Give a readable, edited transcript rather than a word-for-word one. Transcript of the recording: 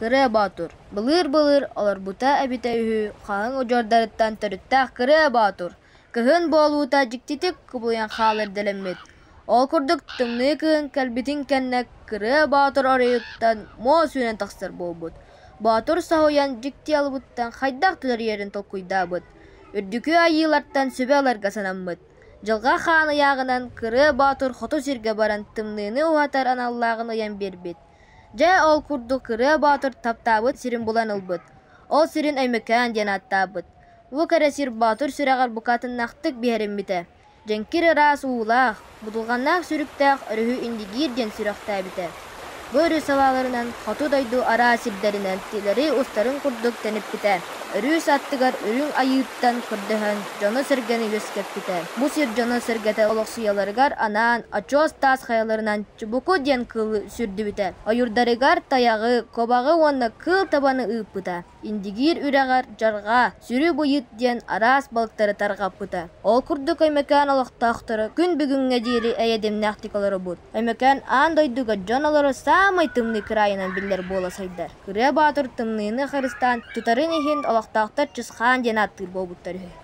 Кырыа Боотур Былыыр-былыр олорбута эбитэ үһү хаһыҥ удьуордарыттан төрүттээх Кырыа Боотур кыһын буолуута дьиктитик кубулуйан хаалар идэлэммит. Ол курдук тымныы кыһын кэлбитин кэннэ Кырыа Боотур оройуттан муос үүнэн тахсар буолбут. Боотур соһуйан дьикти алыбыттан хайдах төлөрүйэрин толкуйдаабыт. Үрдүкү айыылартан сүбэ ыларга санаммыт. Дьылҕа Хаан ыйааҕынан Кырыа Боотур хоту сиргэ баран тымныыны уһатар аналлааҕын ыйан биэрбит. Дьэ, ол курдук Кырыа Боотур таптаабыт сирин булан ылбыт. Ол сирин Өймөкөөн диэн ааттаабыт. Бу кэрэ сир Боотур сүрэҕэр букатыннаахтык биһириммитэ. Дьэҥкир ыраас уулаах, будулҕаннаах сүрүктээх өрүһү Индигиир диэн сүрэхтээбитэ. Бу өрүс салааларынан хоту дойду араас сирдэринэн тилэри устарын курдук тэниппитэ. Өрүс аттыгар Үрүҥ Айыыттан көрдөһөн дьону-сэргэни үөскэппитэ. Бу сир дьоно-сэргэтэ олохсуйаларыгар анаан очуос таас хайаларынан Чубуку диэн кыылы сүүрдүбүтэ. Ойуурдарыгар тайаҕы, куобаҕы уонна кыыл табаны ыыппыта. Индигиир үрэҕэр дьарҕаа, сүрү быйыт диэн араас балыктары тарҕаппыта. Ол курдук Өймөкөөн олохтоохторо күн бүгүҥҥэ диэри эйэ-дэмнээхтик олоробут. Өймөкөөн аан дойдуга дьон олорор саамай тымныы кыраайынан биллэр буола сайдар. Кырыа Боотур тымныыны харыстаан тутарын иһин олохтоохтор Чысхаан диэн ааттыыр буолбуттар үһү.